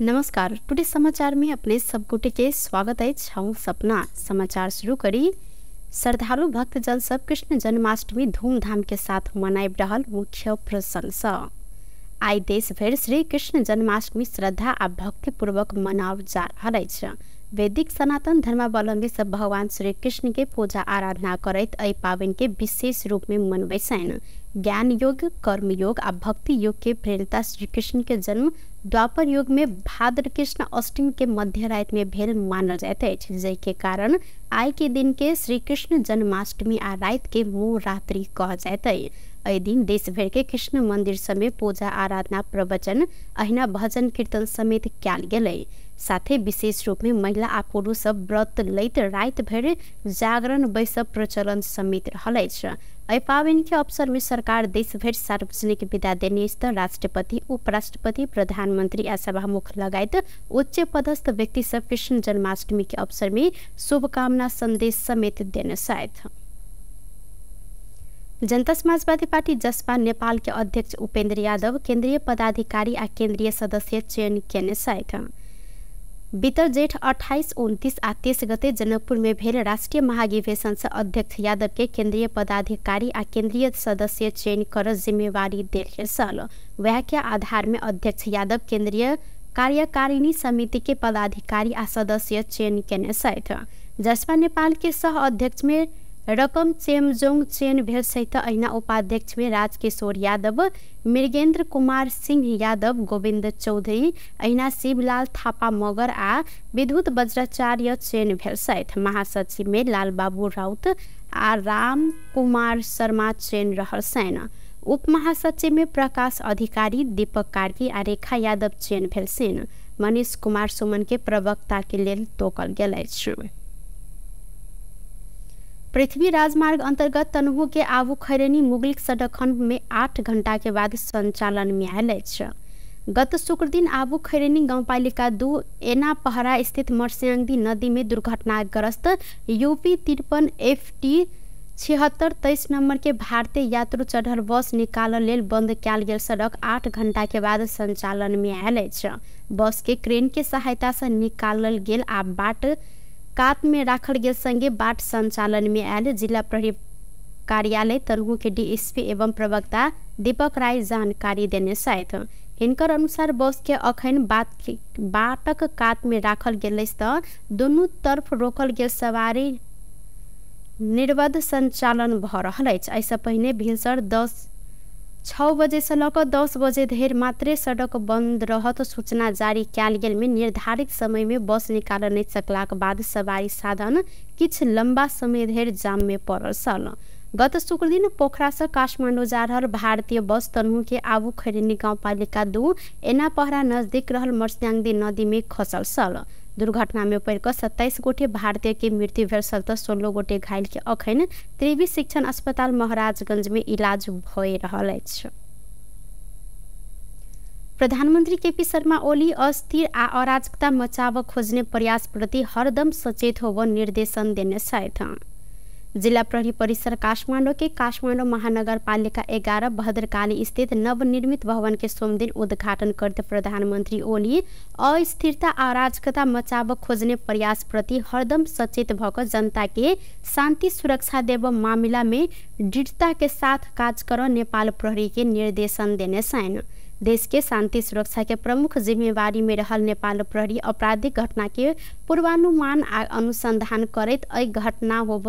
नमस्कार, टुडे समाचार में अपने सब गोटे के स्वागत है। हम सपना समाचार शुरू करी। श्रद्धालु भक्तजन सब कृष्ण जन्माष्टमी धूमधाम के साथ मनाबि रहल मुख्य प्रसंग सँ आइ देश भरि श्री कृष्ण जन्माष्टमी श्रद्धा आ भक्तिपूर्वक मनाओल जा रहल अछि। वैदिक सनातन धर्मावलम्बी सब भगवान श्री कृष्ण के पूजा आराधना करैत एहि पाबनि के विशेष रूप में मनबै छनि। ज्ञान योग, कर्म योग आ भक्ति योग के प्रेरणा श्री कृष्ण के जन्म द्वापर युग में भाद्र कृष्ण अष्टमी के मध्य राति में भेल मानल जाइत अछि, जाहिके कारण आइ के दिन के श्री कृष्ण जन्माष्टमी आ राति के मोह रात्रि कहल जाइत अछि। एहि दिन देश भरि के कृष्ण मंदिर सब में पूजा आराधना, प्रवचन अहिना भजन कीर्तन समेत कयल गेलै। साथे विशेष रूप में महिला आ पुरुष सब व्रत लैत राति भरि जागरण बैसब प्रचलन समेत रहल अछि। एहि पाबनि के अवसर में सरकार देश भरि सार्वजनिक विदा देने अछि त राष्ट्रपति, उपराष्ट्रपति, प्रधानमंत्री आ सभामुख लगायत उच्च पदस्थ व्यक्ति सब कृष्ण जन्माष्टमी के अवसर में शुभकामना संदेश समेत देने छथि। जनता समाजवादी पार्टी जसपा नेपाल के अध्यक्ष उपेन्द्र यादव केन्द्रीय पदाधिकारी आ केन्द्रीय सदस्य चयन केने छथि। बीतल जेठ 28, 29 आ 30 गते जनकपुर में भेल राष्ट्रीय महाधिवेशन से अध्यक्ष यादव के केन्द्रीय पदाधिकारी आ केन्द्रीय सदस्य चयन कर जिम्मेवारी देल गेल छल। वएह के आधार में अध्यक्ष यादव केन्द्रीय कार्यकारिणी समिति के पदाधिकारी आ सदस्य चयन केने छथि। जसपा नेपाल के सह अध्यक्ष में रकम चेमजोङ चयन भेल सहित अहिना उपाध्यक्ष में राजकिशोर यादव, मृगेन्द्र कुमार सिंह यादव, गोविन्द चौधरी, अहिना शिवलाल थापा मगर आ विद्युत वज्राचार्य चयन भेल छथि। महासचिव में लालबाबू राउत आ राम कुमार शर्मा चयन रहल छनि। उप महासचिव में प्रकाश अधिकारी, दीपक कार्की आ रेखा यादव चयन भेल छनि। मनीष कुमार सुमन के प्रवक्ता के लेल तोकल गेल अछि। पृथ्वी राजमार्ग अंतर्गत तनहु के आबू खैरेनी मुगलिक सड़क खंड में 8 घंटा के बाद संचालन में आयल अछि। गत शुक्र दिन आबू खैरेनी गाउँपालिका 2 एना पहरा स्थित मर्स्याङ्दी नदी में दुर्घटनाग्रस्त यूपी 53 FT 7623 number के भारतीय यात्रु चढ़ल बस निकालल लेल बंद कयल गेल सड़क 8 घंटा के बाद संचालन में आयल अछि। बस के क्रेन के सहायता से निकालल गेल आ बाट कात में राखल गेल संगे बाट संचालन में आयल जिला प्रहरी कार्यालय तनहु के डीएसपी एवं प्रवक्ता दीपक राय जानकारी देने छथि। हिनकर अनुसार बस के अखन बाटक कात में राखल गेल अछि त दुनू तरफ रोकल गेल सवारी निर्बाध संचालन भ रहल अछि। एहिसँ पहिने भिनसर 6 बजे से लऽ कऽ 10 बजे धरि मात्रे सड़क बंद रहत सूचना जारी कयल गेल में निर्धारित समय में बस निकाल नहि सकलाक बाद सवारी साधन किछु लंबा समय धरि जाम में पड़ल छल। गत शुक्र दिन पोखरा से काठमांडू जा रहल भारतीय बस तनहु के आबू खैरेनी गाउँपालिका 2 एना पहरा नजदीक रहल मर्स्याङ्दी नदी में खसल छल। दुर्घटना में पड़ि कऽ 27 गोटे भारतीय के मृत्यु भेल छल त 16 गोटे घायल के अखन त्रिवी शिक्षण अस्पताल महाराजगंज में इलाज भए रहल अछि। प्रधानमंत्री केपी शर्मा ओली अस्थिर आ अराजकता मचाव खोज्ने प्रयास प्रति हरदम सचेत होब निर्देशन देने छथि। जिला प्रहरी परिसर काठमाडौँ के काठमाडौँ महानगरपालिका 11 भद्रकाली स्थित नवनिर्मित भवन के सोमदिन उद्घाटन करते प्रधानमंत्री ओली अस्थिरता अराजकता मचाव खोज्ने प्रयास प्रति हरदम सचेत भऽ जनता के शान्ति सुरक्षा देव मामिला में दृढ़ता के साथ काज कर नेपाल प्रहरी के निर्देशन देने छनि। देश के शान्ति सुरक्षा के प्रमुख जिम्मेवारी में रहल नेपाल प्रहरी आपराधिक घटना के पूर्वानुमान आ अनुसंधान करैत एहि घटना होब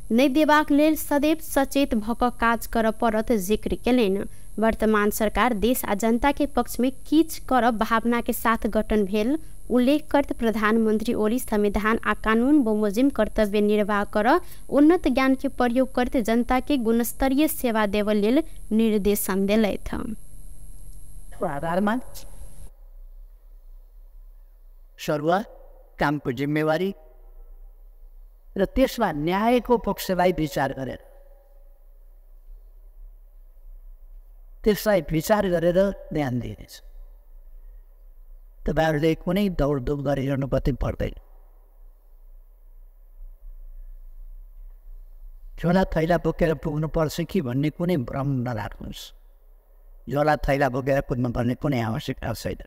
नहि देबाक लेल सदैव सचेत भऽ कऽ काज करऽ पड़त जिक्र केलनि। वर्तमान सरकार देश आ जनता के पक्ष में किछु करब भावना के साथ गठन भेल उल्लेख करत प्रधानमंत्री ओली संविधान आ कानून बमोजिम कर्तव्य निर्वाह कर उन्नत ज्ञान के प्रयोग करत जनता के गुणस्तरीय सेवा देव लेल निर्देशन देलथि। आधारमा सरुवा कामको जिम्मेवारी र त्यसमा न्यायको पक्षलाई विचार गरेर त्यसलाई विचार गरेर ध्यान दिनेछ। तपाईहरूले कुनै दौडधुप गरिरहनु कतै पर्दैन। झोला थैला बोकेर पुग्नुपर्छ कि भन्ने कुनै भ्रम नराख्नुहोस्। झोला थैला बोकेर कुद्नुपर्ने कुनै आवश्यकता छैन।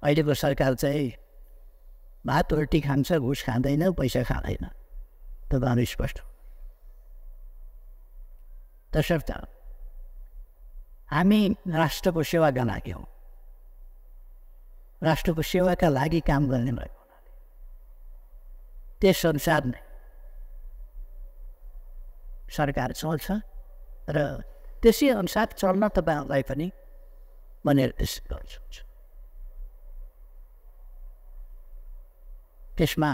अहिलेको सरकार चाहिँ भात रोटी खान्छ, घुस खाँदैन, पैसा खाँदैन। तपाईँहरू स्पष्ट। तसर्थ हामी राष्ट्रको सेवाका लागि हौँ, राष्ट्रको सेवाका लागि काम गर्ने भएको हुनाले त्यसअनुसार नै सरकार चल्छ र त्यसै अनुसार चल्न तपाईँहरूलाई पनि म निर्देशित गर्छु। त्यसमा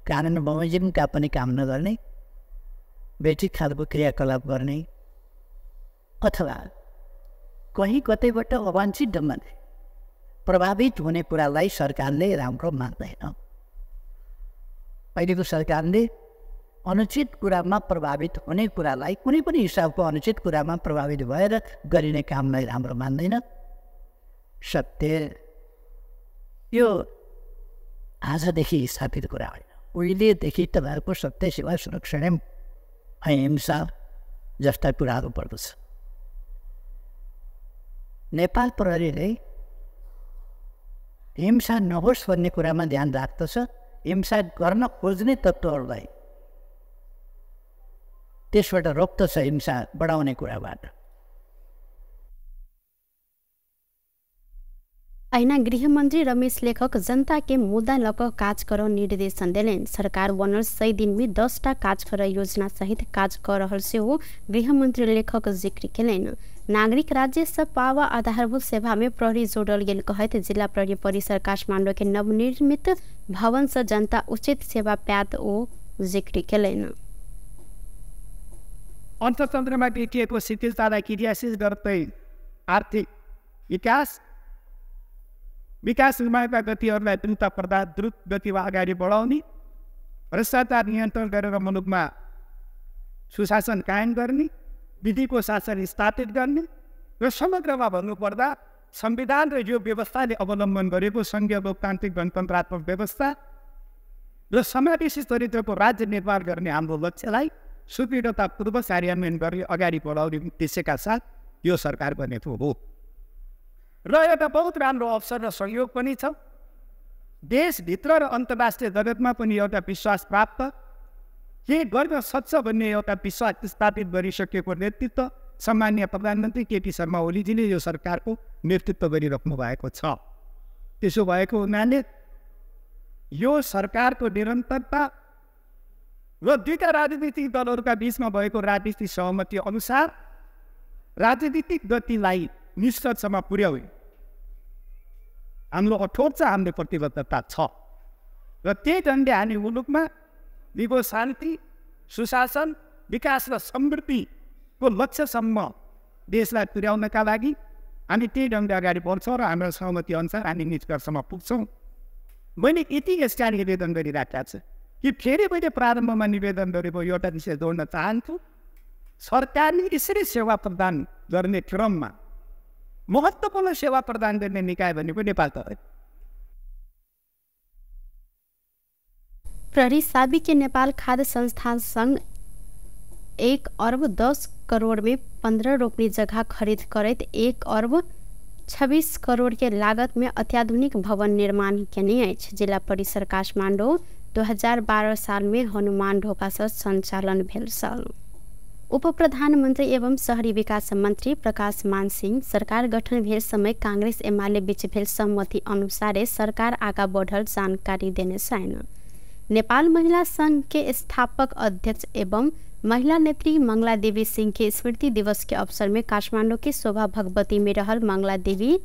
कानुन बमोजिमका पनि काम नगर्ने, बेठिक खालको क्रियाकलाप गर्ने अथवा कहीँ कतैबाट अवाञ्छित ढङ्गले प्रभावित हुने कुरालाई सरकारले राम्रो मान्दैन। अहिलेको सरकारले अनुचित कुरामा प्रभावित हुने कुरालाई, कुनै पनि हिसाबको अनुचित कुरामा प्रभावित भएर गरिने कामलाई राम्रो मान्दैन। सत्य यो आजदेखि स्थापित कुरा होइन, उहिलेदेखि तपाईँहरूको सत्य, सेवा, सुरक्षण, अहिंसा जस्ता कुराहरू पर्दछ। नेपाल प्रहरीले हिंसा नहोस् भन्ने कुरामा ध्यान राख्दछ। हिंसा गर्न खोज्ने तत्त्वहरूलाई त्यसबाट रोक्दछ, हिंसा बढाउने कुराबाट। अहिना गृहमन्त्री रमेश लेखक जनता के मुद्दा लक काज कर निर्देशन देलनि। सरकार बनल 100 दिन में 10टा काज कर योजना सहित काज कर रहल सेहो गृहमन्त्री लेखक जिक्र केलनि। नागरिक राज्य से पावा आधारभूत सेवा में प्रहरी जोड़ल गेल कहैत जिला प्रहरी परिसर काठमाडौँ के नवनिर्मित भवन से जनता उचित सेवा पायत ओ जिक्र केलनि। अर्थतन्त्रमा देखिएको शिथिलतालाई क्रियाशील गर्दै आर्थिक विकास विकास निर्माणका गतिहरूलाई द्रुत गतिमा अगाडि बढाउने, भ्रष्टाचार नियन्त्रण गरेर मुलुकमा सुशासन कायम गर्ने, विधिको शासन स्थापित गर्ने र समग्रमा भन्नुपर्दा संविधान र यो व्यवस्थाले अवलम्बन गरेको सङ्घीय लोकतान्त्रिक गणतन्त्रात्मक व्यवस्था र समावेशी चरित्रको राज्य निर्माण गर्ने हाम्रो लक्ष्यलाई सुदृढतापूर्वक कार्यान्वयन गरी अगाडि बढाउने उद्देश्यका साथ यो सरकार बनेको हो। र एउटा बहुत राम्रो अवसर र सहयोग पनि छ। देशभित्र र अन्तर्राष्ट्रिय जगतमा पनि एउटा विश्वास प्राप्त, के गर्न सक्छ भन्ने एउटा विश्वास स्थापित गरिसकेको नेतृत्व सम्माननीय प्रधानमन्त्री केपी शर्मा ओलीजीले यो सरकारको नेतृत्व गरिराख्नु भएको छ। त्यसो भएको हुनाले यो सरकारको निरन्तरता र दुईटा राजनीतिक दलहरूका बिचमा भएको राजनीतिक सहमति अनुसार राजनीतिक गतिलाई निष्कर्षमा पुर्याउने हाम्रो अठोट छ, हाम्रो प्रतिबद्धता छ र त्यही ढङ्गले हामी मुलुकमा दिगो शान्ति, सुशासन, विकास र समृद्धिको लक्ष्यसम्म देशलाई पुर्याउनका लागि हामी त्यही ढङ्गले अगाडि बढ्छौँ र हाम्रो सहमति अनुसार हामी निष्कर्षमा पुग्छौँ। मैले यति यसका निवेदन गरिराखेको छु कि फेरि मैले प्रारम्भमा निवेदन गरेको एउटा विषय जोड्न चाहन्छु। सरकारले यसरी सेवा प्रदान गर्ने क्रममा महत्त्वपूर्ण सेवा प्रदान गर्ने निकाय भनेको नेपाल प्रहरी। प्रहरी साबिक नेपाल खाद्य संस्थान संघ 1 अर्ब 10 करोड़ में 15 रोपनी जगह खरीद करैत 1 अर्ब 26 करोड़ के लागत में अत्याधुनिक भवन निर्माण केने अछि। जिला परिसर काठमाडौँ 2012 साल में हनुमान ढोका से संचालन भेल छल। उप प्रधानमन्त्री एवं शहरी विकास मन्त्री प्रकाश मान सिंह सरकार गठन भेल समय कांग्रेस एमाले बीच भेल सहमति अनुसारे सरकार आगा बढ़ल जानकारी देने छैन। नेपाल महिला संघ के स्थापक अध्यक्ष एवं महिला नेत्री मंगला देवी सिंह के स्मृति दिवस के अवसर में काठमाडौँ के शोभा भगवती में रहल मंगला देवी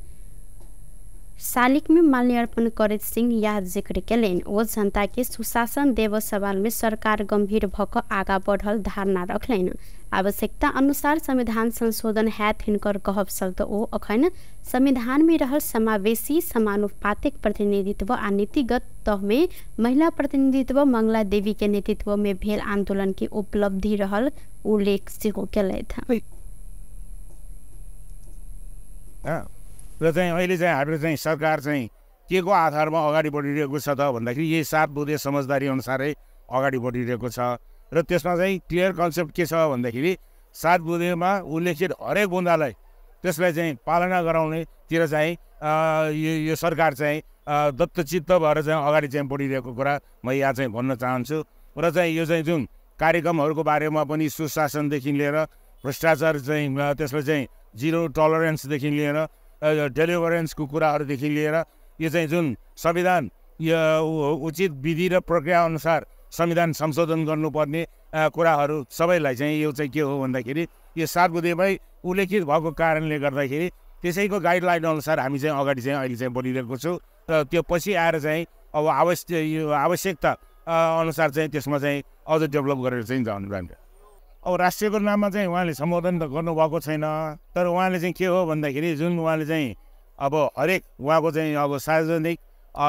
शालिक में माल्यार्पण करैत सिंह यह जिक्र केलनि। ओ जनता के सुशासन देव सवाल में सरकार गंभीर भऽ आगा बढ़ल धारणा रखलनि। आवश्यकता अनुसार संविधान संशोधन हैत हिनकर कहब छल त ओ अखन संविधान में रहल समावेशी समानुपातिक प्रतिनिधित्व आ नीतिगत तह में महिला प्रतिनिधित्व मंगला देवी के नेतृत्व में भेल आंदोलन के उपलब्धि रहल उल्लेख सेहो केलथि। र चाहिँ अहिले चाहिँ हाम्रो चाहिँ सरकार चाहिँ के को आधारमा अगाडि बढिरहेको छ त भन्दाखेरि यही 7 बुँदे समझदारी अनुसारै अगाडि बढिरहेको छ। र त्यसमा चाहिँ क्लियर कन्सेप्ट के छ भन्दाखेरि 7 बुँदेमा उल्लेखित हरेक बुँदालाई त्यसलाई चाहिँ पालना गराउने, तिर चाहिँ यो सरकार चाहिँ दत्तचित्त भएर चाहिँ अगाडि चाहिँ बढिरहेको कुरा म यहाँ चाहिँ भन्न चाहन्छु। र चाहिँ यो चाहिँ जुन कार्यक्रमहरूको बारेमा पनि सुशासनदेखि लिएर भ्रष्टाचार चाहिँ त्यसलाई चाहिँ जिरो टलरेन्सदेखि लिएर डेलिभरेन्सको कुराहरूदेखि लिएर यो चाहिँ जुन संविधान यो उचित विधि र प्रक्रिया अनुसार संविधान संशोधन गर्नुपर्ने कुराहरू सबैलाई चाहिँ यो चाहिँ के हो भन्दाखेरि यो 7 बुँदेमै उल्लेखित भएको कारणले गर्दाखेरि त्यसैको गाइडलाइन अनुसार हामी चाहिँ अगाडि चाहिँ अहिले चाहिँ बढिरहेको छौँ। र त्यो पछि आएर चाहिँ अब यो आवश्यकता अनुसार चाहिँ त्यसमा चाहिँ अझ डेभलप गरेर चाहिँ जानु जान्छ। अब राष्ट्रियको नाममा चाहिँ उहाँले सम्बोधन त गर्नुभएको छैन, तर उहाँले चाहिँ के हो भन्दाखेरि जुन उहाँले चाहिँ अब हरेक उहाँको चाहिँ अब सार्वजनिक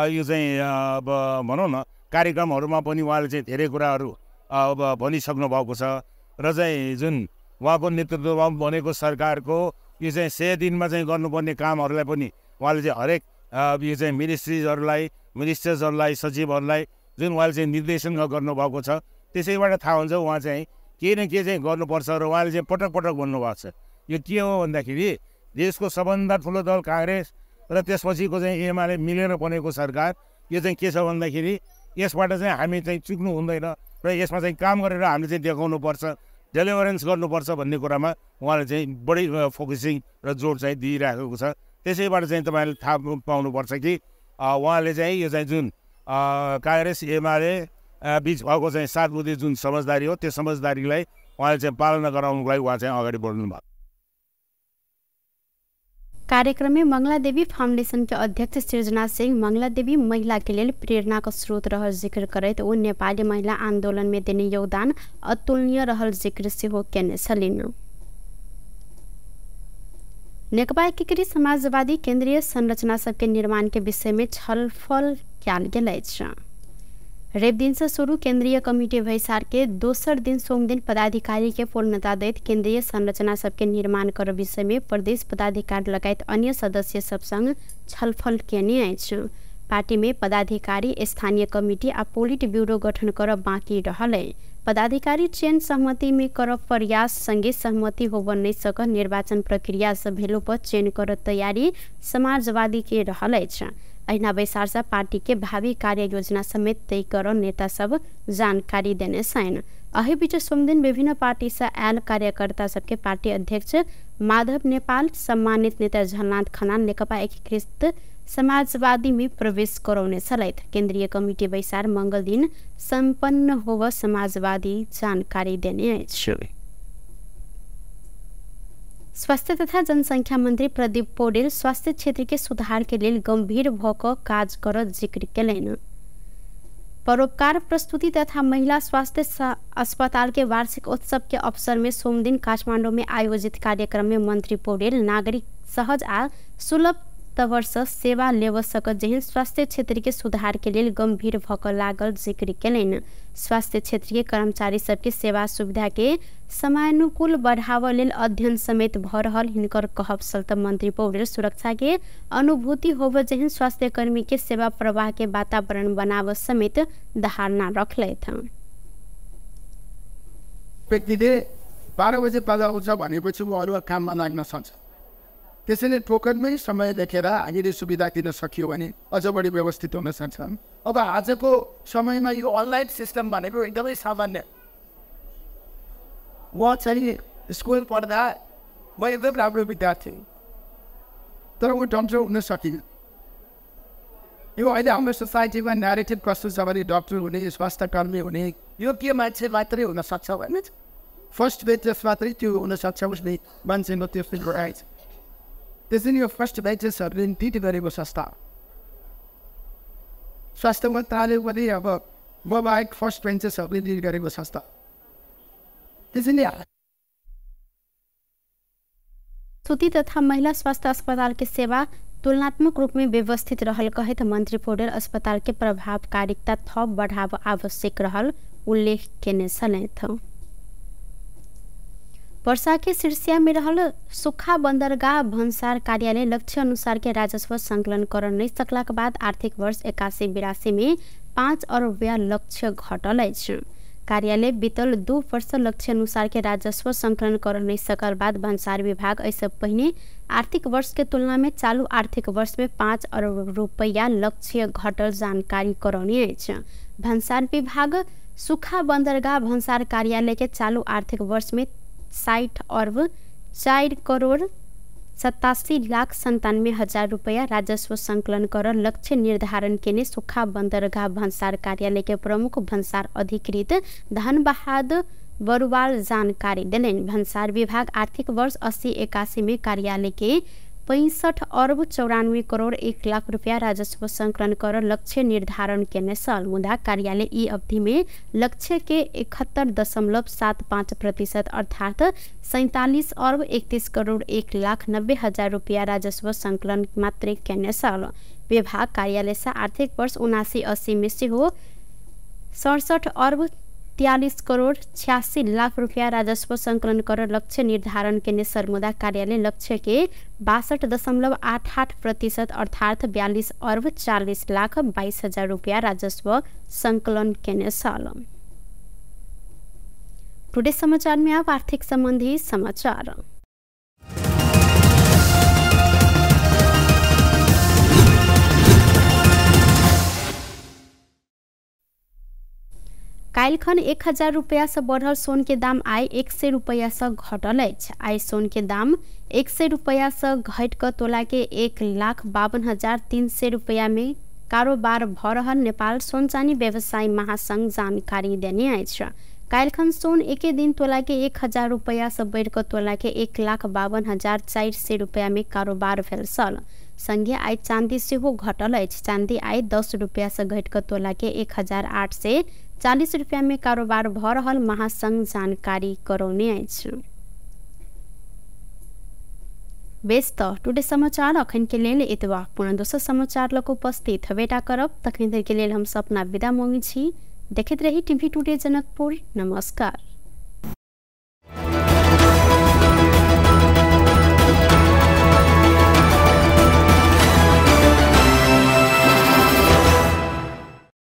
यो चाहिँ अब भनौँ न कार्यक्रमहरूमा पनि उहाँले चाहिँ धेरै कुराहरू अब भनिसक्नु भएको छ। र चाहिँ जुन उहाँको नेतृत्वमा बनेको सरकारको यो चाहिँ 100 दिनमा चाहिँ गर्नुपर्ने कामहरूलाई पनि उहाँले चाहिँ हरेक यो चाहिँ मिनिस्ट्रिजहरूलाई, मिनिस्टर्सहरूलाई, सचिवहरूलाई जुन उहाँले चाहिँ निर्देशन गर्नुभएको छ त्यसैबाट थाहा हुन्छ उहाँ चाहिँ केही न के चाहिँ गर्नुपर्छ। र उहाँले चाहिँ पटक पटक भन्नुभएको छ। यो के हो भन्दाखेरि देशको सबभन्दा ठुलो दल काङ्ग्रेस र त्यसपछिको चाहिँ एमाले मिलेर बनेको सरकार यो चाहिँ के छ भन्दाखेरि यसबाट चाहिँ हामी चाहिँ चुक्नु हुँदैन र यसमा चाहिँ काम गरेर हामीले चाहिँ देखाउनुपर्छ, डेलिभरेन्स गर्नुपर्छ भन्ने कुरामा उहाँले चाहिँ बढी फोकसिङ र जोड चाहिँ दिइराखेको छ। त्यसैबाट चाहिँ तपाईँले थाहा पाउनुपर्छ कि उहाँले चाहिँ यो चाहिँ जुन काङ्ग्रेस एमाले बिच भएको चाहिँ 7 बुँदे जुन समझदारी हो त्यो समझदारीलाई उहाँले चाहिँ पालना गराउनुको लागि उहाँ चाहिँ अगाडि बढ्नु भएको। कार्यक्रम में मंगलादेवी फाउंडेशन के अध्यक्ष सृजना सिंह मंगलादेवी महिला के लिए प्रेरणा का स्रोत रहल जिक्र करैत ओ नेपाली महिला आंदोलन में देने योगदान अतुलनीय रहल जिक्र सेहो केने छलिन। नेकपा एकीकृत समाजवादी केंद्रीय संरचना सबके निर्माण के विषय में छलफल कयल गेल अछि। रवि दिन से शुरू केंद्रीय कमिटी बैसार के दोसर दिन सोमदिन पदाधिकारी के पूर्णता दैत केंद्रीय संरचना सबके निर्माण कर विषय में प्रदेश पदाधिकारी लगायत अन्य सदस्य सब संग छलफल केने अछि। पार्टी में पदाधिकारी, स्थानीय कमिटी आ पोलिट ब्यूरो गठन कर बाँकी रहल। पदाधिकारी चयन सहमति में कर प्रयास संगे सहमति होब नहीं सक निर्वाचन प्रक्रिया से भेलो पर चयन कर तैयारी समाजवादी के रहल अछि। अहिना बैसार से पार्टी के भावी कार्य योजना समेत तय कर नेता सब जानकारी देने छन्। एहि बीच सोमदिन विभिन्न पार्टी से आयल कार्यकर्ता सबके पार्टी अध्यक्ष माधव नेपाल, सम्मानित नेता झलनाथ खनाल नेकपा एकीकृत समाजवादी में प्रवेश करौने छलथि। केंद्रीय कमिटी बैसार मंगल दिन सम्पन्न होब समाजवादी जानकारी देने अछि। स्वास्थ्य तथा जनसंख्या मंत्री प्रदीप पौडेल स्वास्थ्य क्षेत्र के सुधार के लेल गंभीर भ क काज कर जिक्र केलनि। परोपकार प्रस्तुति तथा महिला स्वास्थ्य अस्पताल के वार्षिक उत्सव के अवसर में सोमदिन काठमाडौँ में आयोजित कार्यक्रम में मंत्री पौडेल नागरिक सहज आ सुलभ तवर से सेवा लेव सकत जेहन स्वास्थ्य क्षेत्र के सुधार के लेल गंभीर भ क लागल जिक्र केलनि। स्वास्थ्य क्षेत्र के कर्मचारी सबके सेवा सुविधा के समयानुकूल बढ़ाव लेल अध्ययन समेत भ रहल हिनकर कहब छल। त मंत्री पौडेल सुरक्षा के अनुभूति होब जेहन स्वास्थ्य कर्मी के सेवा प्रवाह के वातावरण बनाव समेत धारणा रखलथि। व्यक्तिले 12 बजे पैदा हुन्छ भनेपछि ऊ अरू काममा लाग्न सक्छ। त्यसैले टोकनमै समय देखेर हामीले सुविधा दिन सकियो भने अझ बढी व्यवस्थित हुन सक्छ। अब आजको समयमा यो अनलाइन सिस्टम भनेको एकदमै सामान्य। म चाहिँ स्कुल पढ्दा म एकदम राम्रो विद्यार्थी, तर म डक्टर हुन सकिनँ। यो अहिले हाम्रो सोसाइटीमा न्यारेटिभ कस्तो छ भने डक्टर हुने, स्वास्थ्यकर्मी हुने यो के मान्छे मात्रै हुनसक्छ भने फर्स्ट बेचर्स मात्रै त्यो हुनसक्छ, उसले मान्छेको त्यो राइट। त्यसैले यो फर्स्ट बेचर्सहरूले डिट गरेको संस्था स्वास्थ्य मन्त्रालय पनि अब म बाहेक फर्स्ट बेन्चर्सहरूले डिट गरेको संस्था। त्यसैले सुती तथा महिला स्वास्थ्य अस्पताल के सेवा तुलनात्मक रूप में व्यवस्थित रहल कहैत मंत्री पौडेल अस्पताल के प्रभावकारिता थप बढ़ाव आवश्यक रहल उल्लेख केने छलथि। वर्षा के सिरसिया में रहल सुखा बंदरगाह भन्सार कार्यालय लक्ष्य अनुसार के राजस्व संकलन कर नहीं सकला के बाद आर्थिक वर्ष 81-82 में 5 अरब रुपया लक्ष्य घटल अछि। कार्यालय बीतल 2 वर्ष लक्ष्य अनुसार के राजस्व संकलन कर नहीं सकल बाद भन्सार विभाग एहिसँ पहिने आर्थिक वर्ष के तुलना में चालू आर्थिक वर्ष में 5 अरब रुपैया लक्ष्य घटल जानकारी करौने अछि। भन्सार विभाग सुखा बंदरगाह भन्सार कार्यालय के चालू आर्थिक वर्ष में 60 अरब 4 करोड़ 87,97,000 रुपैया राजस्व संकलन कर लक्ष्य निर्धारण केने सुखा बंदरगाह भन्सार कार्यालय के प्रमुख भन्सार अधिकृत धनबहादुर बरुवाल जानकारी देलनि। भन्सार विभाग आर्थिक वर्ष 80-81 में कार्यालय के 65 अरब 94 करोड़ 1 लाख रुपया राजस्व संकलन कर लक्ष्य निर्धारण केने छल। मुदा कार्यालय ई अवधि में लक्ष्य के 71.75% अर्थात 47 अरब 31 करोड़ 1 लाख 90 हजार रुपया राजस्व संकलन मात्रै केने छल। विभाग कार्यालय से आर्थिक वर्ष 79-80 में सेहो 67 अरब 43 करोड़ 86 लाख रुपया राजस्व संकलन कर लक्ष्य निर्धारण केने मुदा कार्यालय लक्ष्य के 62.88% अर्थात 42 अरब 40 लाख 22 हजार रुपया राजस्व संकलन केने छल। टुडे समाचार में अब आर्थिक संबंधी समाचार। काल्हिखन 1000 रुपैया से बढ़ल सोन के दाम आइ 100 रुपैया से घटल अछि। आइ सोन के दाम 100 रुपैया से घटि कऽ तोला के 1,52,300 रुपैया में कारोबार भऽ रहल नेपाल सोन चानी व्यवसायी महासंघ जानकारी देने अछि। काल्हिखन सोन एके दिन तोला के 1000 रुपैया से बढ़ि कऽ तोला के 1,52,400 रुपैया में कारोबार भेल छल। संगे आइ चाँदी सेहो घटल अछि। चाँदी आइ 10 रुपैया से घटि कऽ तोला के 1,840 रुपैया में कारोबार भऽ रहल महासंघ जानकारी करौने अछि। बेस तऽ टुडे समाचार अखन के लेल एतबा। पुनः दोसर समाचार लऽ कऽ उपस्थित हेबेटा करब। तखन धरि के लेल हम सब अपना विदा मांगै छी। देखैत रही टीवी टुडे जनकपुर। नमस्कार।